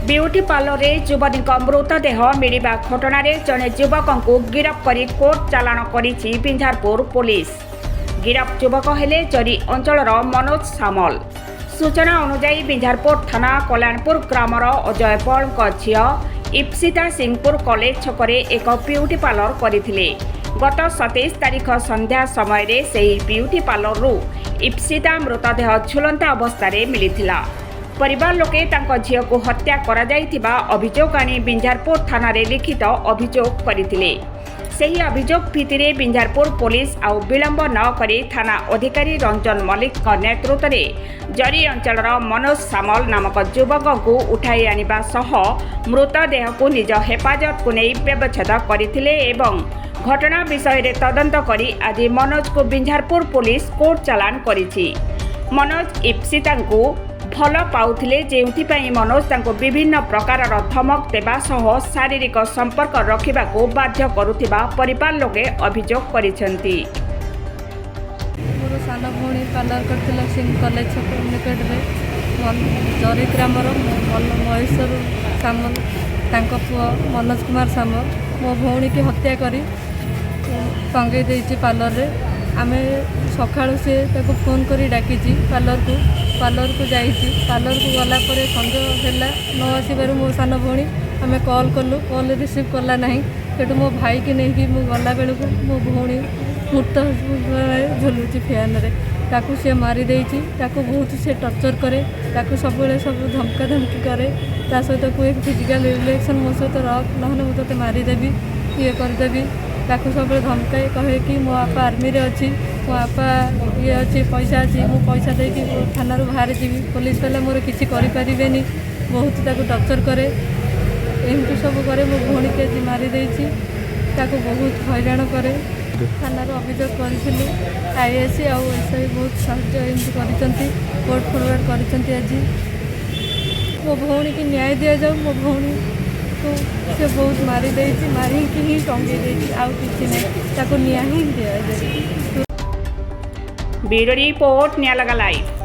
Beauty ପାର୍ଲରରେ ଯୁବତୀଙ୍କ ମୃତଦେହ ମିଳିବା ଘଟଣାରେ ଜଣେ ଯୁବକଙ୍କୁ ଗିରଫ କରି କୋର୍ଟ ଚାଲାଣ କରିଛି ବିଞ୍ଝାରପୁର ପୋଲିସ। ଗିରଫ ଯୁବକ ହେଲେ ଜରି ଅଞ୍ଚଳର ମନୋଜ ସାମଲ। ସୂଚନା ଅନୁଯାୟୀ, ବିଞ୍ଝାରପୁର ଥାନା କଲ୍ୟାଣପୁର ଗ୍ରାମର ଅଜୟ ବଳଙ୍କ ଝିଅ ଇପ୍ସିତା ସିଂହପୁର କଲେଜ ଛକରେ ଏକ ବିୟୁଟି ପାର୍ଲର କରିଥିଲେ। ଗତ 27 ତାରିଖ ସନ୍ଧ୍ୟା ସମୟରେ ସେହି ବିୟୁଟି ପାର୍ଲରରୁ ଇପ୍ସିତା ମୃତଦେହ ଝୁଲନ୍ତା ଅବସ୍ଥାରେ ମିଳିଥିଲା। ପରିବାର ଲୋକେ ତାଙ୍କ ଝିଅକୁ ହତ୍ୟା କରାଯାଇଥିବା ଅଭିଯୋଗ ଆଣି ବିଞ୍ଝାରପୁର ଥାନାରେ ଲିଖିତ ଅଭିଯୋଗ କରିଥିଲେ। ସେହି ଅଭିଯୋଗ ଭିତ୍ତିରେ ବିଞ୍ଝାରପୁର ପୋଲିସ ଆଉ ବିଳମ୍ବ ନ କରି ଥାନା ଅଧିକାରୀ ରଞ୍ଜନ ମଲ୍ଲିକଙ୍କ ନେତୃତ୍ୱରେ ଜରି ଅଞ୍ଚଳର ମନୋଜ ସାମଲ ନାମକ ଯୁବକଙ୍କୁ ଉଠାଇ ଆଣିବା ସହ ମୃତଦେହକୁ ନିଜ ହେଫାଜତକୁ ନେଇ ବ୍ୟବଚ୍ଛେଦ କରିଥିଲେ ଏବଂ ଘଟଣା ବିଷୟରେ ତଦନ୍ତ କରି ଆଜି ମନୋଜକୁ ବିଞ୍ଝାରପୁର ପୋଲିସ କୋର୍ଟ ଚାଲାଣ କରିଛି। ମନୋଜ ଇପ୍ସିତାଙ୍କୁ ଭଲ ପାଉଥିଲେ, ଯେଉଁଥିପାଇଁ ମନୋଜ ତାଙ୍କୁ ବିଭିନ୍ନ ପ୍ରକାରର ଧମକ ଦେବା ସହ ଶାରୀରିକ ସମ୍ପର୍କ ରଖିବାକୁ ବାଧ୍ୟ କରୁଥିବା ପରିବାର ଲୋକେ ଅଭିଯୋଗ କରିଛନ୍ତି। ମୋର ସାନ ଭଉଣୀ ପାର୍ଲର କରିଥିଲା ସିଂ କଲେଜ ଛକ ନିକଟରେ। ଜରି ଗ୍ରାମର ମହେଶ୍ୱର ସାମଲ, ତାଙ୍କ ପୁଅ ମନୋଜ କୁମାର ସାମଲ ମୋ ଭଉଣୀକି ହତ୍ୟା କରି ଟଙ୍ଗେଇ ଦେଇଛି ପାର୍ଲରରେ। ଆମେ ସକାଳୁ ସେ ତାକୁ ଫୋନ୍ କରି ଡାକିଛି ପାର୍ଲରକୁ। ପାର୍ଲରକୁ ଯାଇଛି। ପାର୍ଲରକୁ ଗଲା ପରେ ସଞ୍ଜ ହେଲା, ନ ଆସିବାରୁ ମୋ ସାନ ଭଉଣୀ ଆମେ କଲ୍ କଲୁ, କଲ୍ ରିସିଭ୍ କଲା ନାହିଁ। ସେଠୁ ମୋ ଭାଇକି ନେଇକି ମୁଁ ଗଲା ବେଳକୁ ମୋ ଭଉଣୀ ମୃତ ଝୁଲୁଛି ଫ୍ୟାନରେ। ତାକୁ ସିଏ ମାରି ଦେଇଛି। ତାକୁ ବହୁତ ସେ ଟର୍ଚର୍ କରେ। ତାକୁ ସବୁବେଳେ ସବୁ ଧମକା ଧମକି କରେ। ତା ସହିତ କୁହେ, ଫିଜିକାଲ୍ ରିଲେସନ୍ ମୋ ସହିତ ରଖ, ନହେଲେ ମୁଁ ତୋତେ ମାରିଦେବି, ଇଏ କରିଦେବି। ତାକୁ ସବୁବେଳେ ଧମକାଏ। କହେ କି ମୋ ବାପା ଆର୍ମିରେ ଅଛି, ମୋ ବାପା ଇଏ ଅଛି, ପଇସା ଅଛି, ମୁଁ ପଇସା ଦେଇକି ଥାନାରୁ ବାହାରି ଯିବି, ପୋଲିସ ବାଲା ମୋର କିଛି କରିପାରିବେନି। ବହୁତ ତାକୁ ଟର୍ଚର୍ କରେ, ଏମିତି ସବୁ କରେ। ମୋ ଭଉଣୀକି ଆଜି ମାରିଦେଇଛି। ତାକୁ ବହୁତ ହଇରାଣ କରେ। ଥାନାରୁ ଅଭିଯୋଗ କରିଥିଲୁ। ଆଇଆଇସି ଆଉ ଏସ୍ଆଇ ବହୁତ ସାହାଯ୍ୟ ଏମିତି କରିଛନ୍ତି, କୋର୍ଟ ଫରୱାର୍ଡ଼ କରିଛନ୍ତି। ଆଜି ମୋ ଭଉଣୀକି ନ୍ୟାୟ ଦିଆଯାଉ। ମୋ ଭଉଣୀକୁ ସେ ବହୁତ ମାରିଦେଇଛି, ମାରିକି ହିଁ ଟଙ୍ଗେଇ ଦେଇଛି, ଆଉ କିଛି ନାହିଁ। ତାକୁ ନ୍ୟାୟ ହିଁ ଦିଆଯାଉ। Bureau report, Nialaga live.